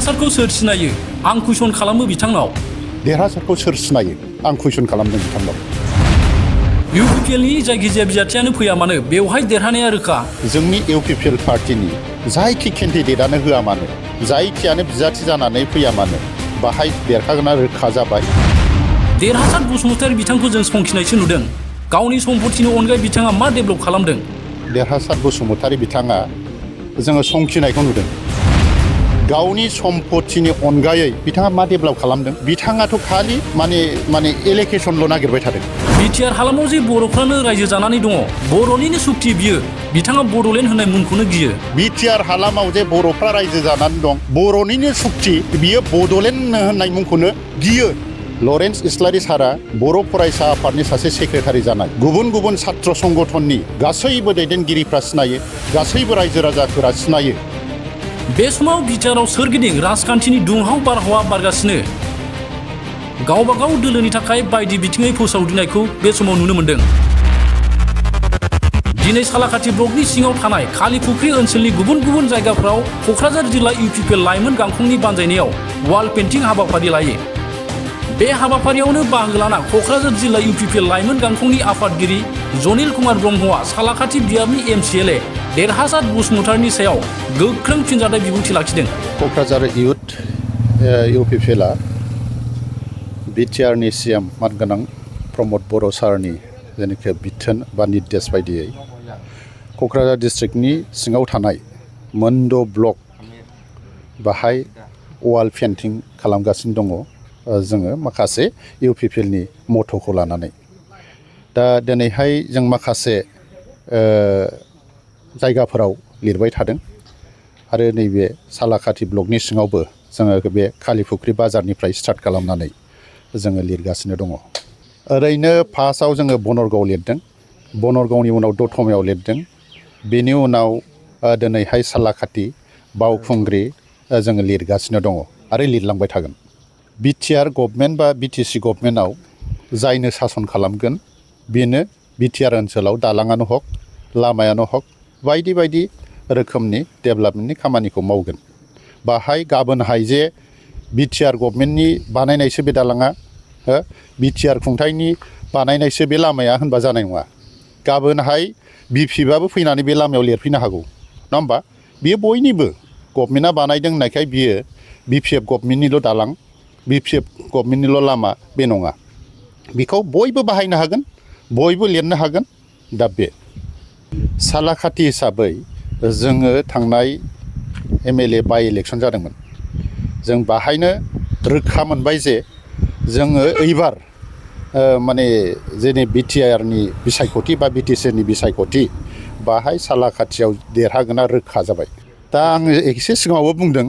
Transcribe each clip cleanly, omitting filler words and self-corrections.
देरहासारखौ सोर सिनायो आं कुइसन खालामो बिथांनाव देरहासारखौ सोर सिनायो आं कुइसन खालामदों बिथांनाव इउपिपिएलनि जायखिजाया बिजाथियानो फैया मानो बेवहाय देरहानाया रोखा जोंनि इउपिपिएल पार्टिनि जायखि केन्डिडेटआनो होआ मानो जायखियानो बिजाथि जानानै फैया मानो बाहाय देरहागोना रोखा जाबाय देरहासार बसुमतारी बिथांखौ जों संखिनायसो नुदों गावनि सम्पतिनि अनगायै बिथाङा मा डेभेलप खालामदों देरहासार बसुमतारी बिथाङा जोङो संखिनायखौ नुदों गावनि सम्पतिनि अनगायै बिथाङा मा डेभेलप खालामदों बिथाङाथ' खालि माने एलोकेसनल' नागिरबाय थादों बिटिआर हालामाव जे बर'फ्रानो रायजो जानानै दङ बर'निनो सुक्ति बियो बिथाङा बड'लेण्ड होननाय मुंखौनो गियो बिटिआर हालामाव जे बर'फ्रा रायजो जानानै दं बर'निनो सुक्ति बियो बड'लेण्ड होननाय मुंखौनो गियो लरेन्स इस्लारि सारा बर' फरायसा आफादनि सासे सेक्रेटारि जानाय गुबुन गुबुन छात्र संगठननि गासैबो दैदेनगिरिफ्रा सिनायो गासैबो रायजो राजाफोरा सिनायो बे समाव बिटिआरआव सोरगिदिं राजखान्थिनि दुंहाव बारहावा बारगासिनो गावबागाव दोलोनि थाखाय बायदि बिथिङै फोसावदिंनायखौ बे समाव नुनो मोन्दों दिनै सालाकाथि ब्लकनि सिङाव थानाय खालिफुख्रि ओनसोलनि गुबुन गुबुन जायगाफ्राव क'क्राझार जिल्ला इउपिपिएल लाइमोन गांखंनि बानजायनायाव वाल पेन्टिं हाबाफारि लायो बे हाबाफारियावनो बाहागो लाना क'क्राझार जिल्ला इउपिपिएल लाइमोन गांखंनि आफादगिरि जनिल कुमार ब्रह्मआ सालाकाथि बियाबनि एमसिएलए देरहासार बसुमतारीनि सायाव गोख्रों फिनजाथाय बिबुंथि लाखिदों क'क्राझार इउथ इउपिपिएलआ बिटिआरनि सिएम मानगोनां प्रमद बर' सारनि जेनाखि बिथोन बा निर्देश बायदियै क'क्राझार डिस्ट्रिक्टनि सिङाव थानाय मोनद' ब्लक बाहाय वाल पेन्टिं खालामगासिनो दङ जोङो माखासे इउपिपिएलनि मट'खौ लानानै दा दिनैहाय जों माखासे जायगाफोराव लिरबाय थादों आरो नैबे सालाकाथि ब्लकनि सिङावबो जोङो बे खालिफुख्रि बाजारनिफ्राय स्टार्ट खालामनानै जोङो लिरगासिनो दङ ओरैनो फार्स्टआव जोङो बनरगाव लिरदों बनरगावनि उनाव दतमायाव लिरदों बेनि उनाव दिनैहाय सालाकाथि बावखुंग्रि जोङो लिरगासिनो दङ आरो लिरलांबाय थागोन बिटिआर गभर्नमेन्ट बा बिटिसि गभर्नमेन्टआव जायनो सासन खालामगोन बेनो बिटिआर ओनसोलाव दालाङानो हक लामायानो हक बायदि बायदि रोखोमनि डेभेलपमेन्टनि खामानिखौ मावगोन बाहाय गाबोनहाय जे बिटिआर गभर्नमेन्टनि बानायनायसो बे दालाङा बिटिआर खुंथायनि बानायनायसो बे लामाया होनबा जानाय नङा गाबोनहाय बिपिएफआबो फैनानै बे लामायाव लिरफैनो हागौ नङा होमबा बियो बयनिबो गभर्नमेन्टआ बानायदों होननायखाय बियो बिपिएफ गभर्नमेन्टनिल' दालां बिपिएफ गभर्नमेन्टनिल' लामा बे नङा बेखौ बयबो बाहायनो हागोन बयबो लिरनो हागोन दा बे सालाकाथि हिसाबै जोङो थांनाय एमएलए बाइ इलेक्सन जादोंमोन जों बाहायनो रोखा मोनबाय जे जोङो एइबार माने जोंनि बिटिआरनि बिसायख'थि बा बिटिसिनि बिसायख'थि बाहाय सालाकाथियाव देरहागोना रोखा जाबाय दा आङो एसे सिगाङावबो बुंदों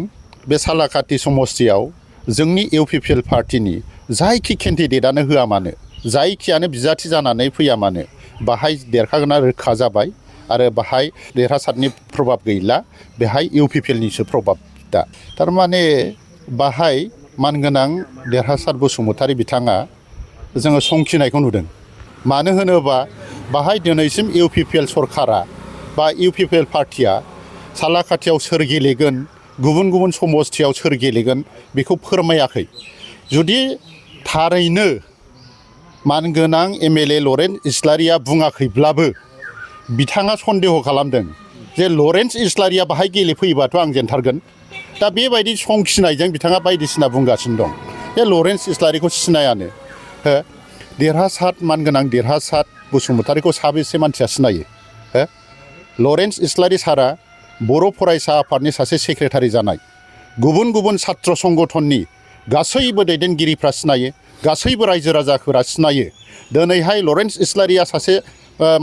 बे सालाकाथि समस्तियाव जोंनि इउपिपिएल पार्टिनि जायखि केन्डिडेटआनो होआ मानो जायखियानो बिजाथि जानानै फैया मानो बाहाय देरहागोना रोखा जाबाय आरो बाहाय देरहासारनि प्रभाब गैला बेहाय इउपिपिएलनिसो प्रभाब दा थारमाने बाहाय मानगोनां देरहासार बसुमतारी बिथाङा जोङो संखिनायखौ नुदों मानो होनोबा बाहाय दिनैसिम इउपिपिएल सरकारा बा इउपिपिएल पार्टिया सालाकाथियाव सोर गेलेगोन गुबुन गुबुन समस्तियाव सोर गेलेगोन बेखौ फोरमायाखै जुदि थारैनो मानगोनां एमएलए लरेन्स इस्लारिया बुङाखैब्लाबो बिथाङा सन्देह खालामदों जे लरेन्स इस्लारिया बाहाय गेलेफैयोबाथ' आं जेनथारगोन दा बेबायदि संखिनायजों बिथाङा बायदिसिना बुंगासिनो दं बे लरेन्स इस्लारिखौ सिनायानो देरहासार मानगोनां देरहासार बसुमतारीखौ साबेसे मानसिया सिनायो लरेन्स इस्लारि सारा बर' फरायसा आफादनि सासे सेक्रेटारि जानाय गुबुन गुबुन छात्र संगठननि गासैबो दैदेनगिरिफ्रा सिनायो गासैबो रायजो राजाफोरा सिनायो दिनैहाय लरेन्स इस्लारिया सासे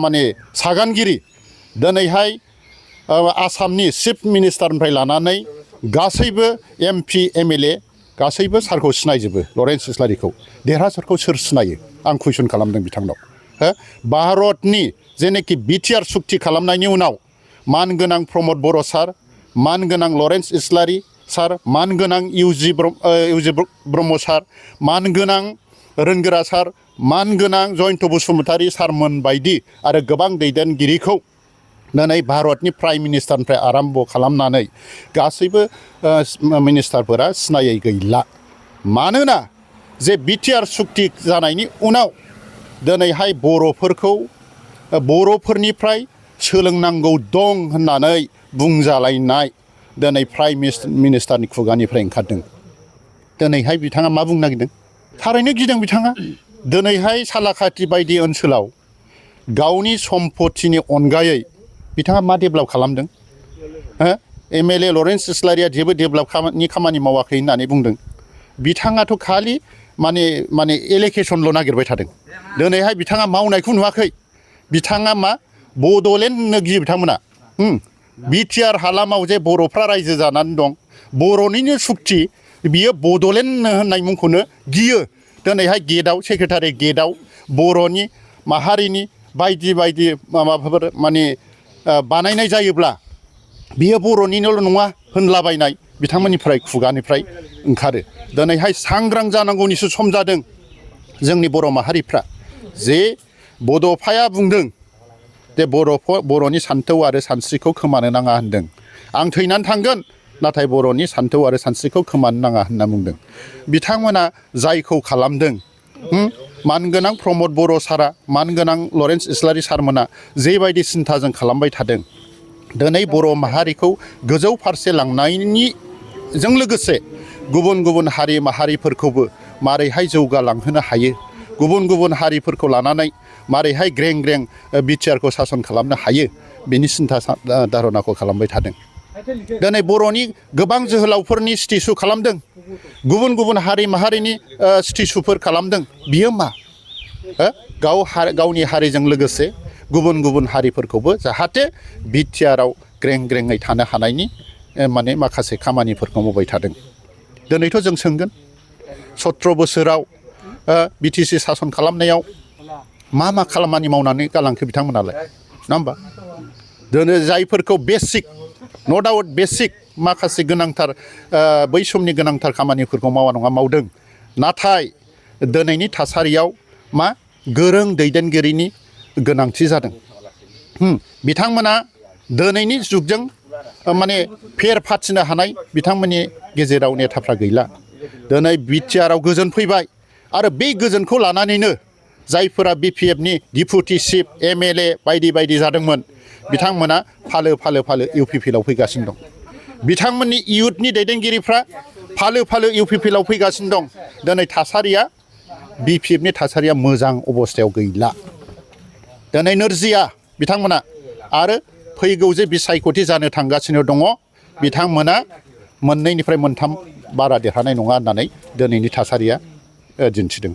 माने सागानगिरि दिनैहाय आसामनि चिफ मिनिस्टारनिफ्राय लानानै गासैबो एमपि एमएलए गासैबो सारखौ सिनायजोबो लरेन्स इस्लारिखौ देरहासारखौ सोर सिनायो आं कुइसन खालामदों बिथांनाव भारतनि जेनाखि बिटिआर सुक्ति खालामनायनि उनाव मानगोनां प्रमद बर' सार मानगोनां लरेन्स इस्लारि सार मानगोनां इउजि ब्रह्म सार मानगोनां रोनगोरा सार मानगोनां जयन्त बसुमतारी सारमोन बायदि आरो गोबां दैदेनगिरिखौ दिनै भारतनि प्राइम मिनिस्टारनिफ्राय आराम्भ खालामनानै गासैबो मिनिस्टारफोरा सिनायै गैला मानोना जे बिटिआर सुक्ति जानायनि उनाव दिनैहाय बर'फोरनिफ्राय सोलोंनांगौ दं होननानै बुंजालायनाय दिनै प्राइम मिनिस्टारनि खुगानिफ्राय ओंखारदों। दिनैहाय बिथाङा मा बुंनो नागिरदों? थारैनो गिदों बिथाङा। दिनैहाय सालाकाथि बायदि ओनसोलाव गावनि सम्पतिनि अनगायै बिथाङा मा डेभेलप खालामदों? एमएलए लरेन्स इस्लारिया जेबो डेभेलपनि खामानि मावाखै होननानै बुंदों। बिथाङाथ' खालि माने एलिगेसनल' नागिरबाय थादों। दिनैहाय बिथाङा मावनायखौ नुवाखै। बिथाङा मा बड'लेण्ड होननो गियो बिथांमोना। बिटिआर हालामाव जे बर'फ्रा रायजो जानानै दं, बर'निनो सुक्ति, बियो बड'लेण्ड होननाय मुंखौनो गियो। दिनैहाय गेटआव सेक्रेटारि गेटआव बर'नि माहारिनि बायदि बायदि माबाफोर माने बानायनाय जायोब्ला बियो बर'निल' नङा होनलाबायनाय बिथांमोननिफ्राय खुगानिफ्राय ओंखारो। दिनैहाय सांग्रां जानांगौनिसो सम जादों जोंनि बर' माहारिफ्रा। जे बड'फाया बुंदों जे बर'नि सान्थौ आरो सानस्रिखौ खोमानो नाङा होनदों। आं थैनानै थांगोन नाथाय बर'नि सान्थौ आरो सानस्रिखौ खोमानो नाङा होनना बुंदों। बिथांमोना जायखौ खालामदों, मानगोनां प्रमद बर' सारा, मानगोनां लरेन्स इस्लारि सारमोना जेबायदि सिन्थाजों खालामबाय थादों, दिनै बर' माहारिखौ गोजौ फारसे लांनायनिजों लोगोसे गुबुन गुबुन हारि माहारिफोरखौबो मारैहाय जौगालांहोनो हायो, गुबुन गुबुन हारिफोरखौ लानानै मारैहाय ग्रें ग्रें बिटिआरखौ सासन खालामनो हायो, बिनि सिन्था धारनाखौ खालामबाय थादों। दिनै बर'नि गोबां जोहोलावफोरनि स्टेचु खालामदों, गुबुन गुबुन हारि माहारिनि स्टेचुफोर खालामदों। बियो मा? गावनि हारिजों लोगोसे गुबुन गुबुन हारिफोरखौबो जाहाथे बिटिआराव ग्रें ग्रेङै थानो हानायनि माने माखासे खामानिफोरखौ मावबाय थादों। दिनैथ' जों सोंगोन 17 बोसोराव बिटिसि सासन खालामनायाव मा खामानि मावनानै गालांखो बिथांमोनालाय, नङा होमबा? दिनै जायफोरखौ बेसिक, न' डाउट बेसिक माखासे गोनांथार बै समनि गोनांथार खामानिफोरखौ मावा नङा मावदों। नाथाय दिनैनि थासारियाव मा गोरों दैदेनगिरिनि गोनांथि जादों। बिथांमोना दिनैनि जुगजों माने फेर फाथिनो हानाय बिथांमोननि गेजेराव नेताफ्रा गैला। दिनै बिटिआराव गोजोन फैबाय आरो बे गोजोनखौ लानानैनो जायफोरा बिपिएफनि डिपुटि चिफ एमएलए बायदि बायदि जादोंमोन, बिथांमोना फालो इउपिपिएलआव फैगासिनो दं। बिथांमोननि इयुथनि दैदेनगिरिफ्रा फालो इउपिपिएलआव फैगासिनो दं। दिनै थासारिया बिपिएफनि थासारिया मोजां अबस्थायाव गैला। दिनै नोरजिया बिथांमोना आरो फैगौ जे बिसायख'थि जानो थांगासिनो दङ, बिथांमोना 2निफ्राय 3 बारा देरहानाय नङा होननानै दिनैनि थासारिया दिन्थिदों।